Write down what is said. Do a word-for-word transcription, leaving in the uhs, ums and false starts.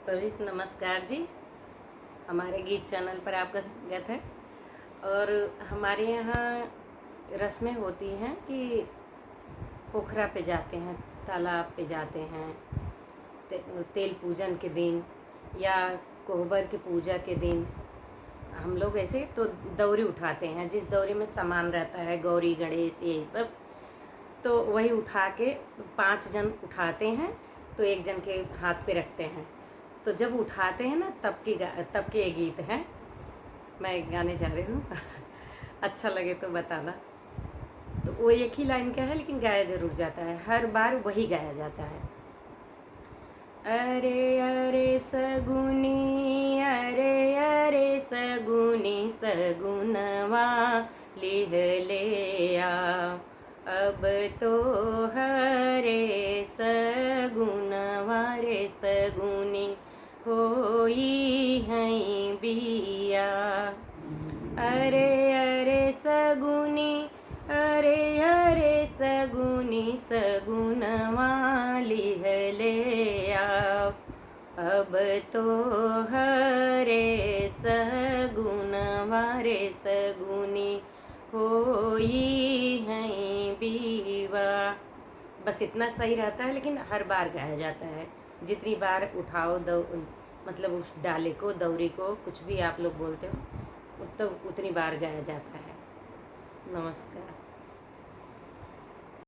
सभी से नमस्कार जी, हमारे गीत चैनल पर आपका स्वागत है। और हमारे यहाँ रस्में होती हैं कि पोखरा पे जाते हैं, तालाब पे जाते हैं, ते-, तेल पूजन के दिन या कोहबर के पूजा के दिन हम लोग ऐसे तो दौरी उठाते हैं, जिस दौरी में सामान रहता है, गौरी, गणेश, यही सब, तो वही उठा के पाँच जन उठाते हैं, तो एक जन के हाथ पे रखते हैं। तो जब उठाते हैं ना, तब की गा-, तब के ये गीत हैं। मैं गाने जा रही हूँ। अच्छा लगे तो बताना। तो वो एक ही लाइन का है, लेकिन गाया जरूर जाता है, हर बार वही गाया जाता है। अरे अरे सगुनी, अरे अरे सगुनी, सगुनवा लिहले आ। अब तो हरे सगुनवा रे सगुनी होई हई बिया। अरे अरे सगुनी, अरे अरे सगुनी, सगुनवा लिहले आ। अब तो हरे सगुनवा रे सगुनी होई हई बिवा। बस इतना सही रहता है, लेकिन हर बार गाया जाता है। जितनी बार उठाओ दौ-, मतलब उस डाले को, दौरी को, कुछ भी आप लोग बोलते हो, तो उतनी बार गाया जाता है। नमस्कार।